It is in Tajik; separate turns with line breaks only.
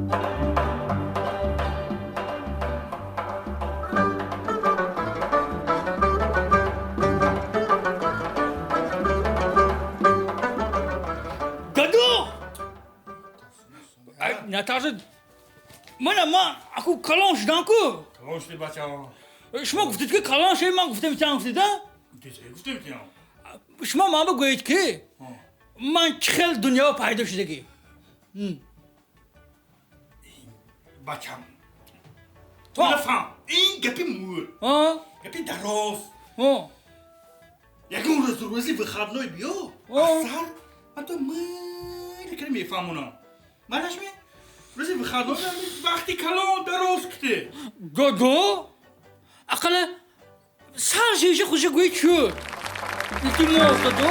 Гадо! Наташа, мана ман аку калон шудан ку.
Калон шуди, бачао.
Шумо гуфтед, ки калон шуди, ман гуфтем, чанд гуфтед, а?
Гуфтем тиям.
Шумо ман бигӯед, ки ман чӣ хел дунё пайдо шудагӣ?
Бачам. Нафаҳм. Ин гапи мӯр. Гапи дароз. Ягон рӯз, рӯзи выходной биё. Асар ман то мыли кара мефаҳмонам. Манашми? Рӯзи выходной вақти калон дароз ките.
Додо, ақалла сар шиша хуша гӯед, шуд. Илтимос, додо.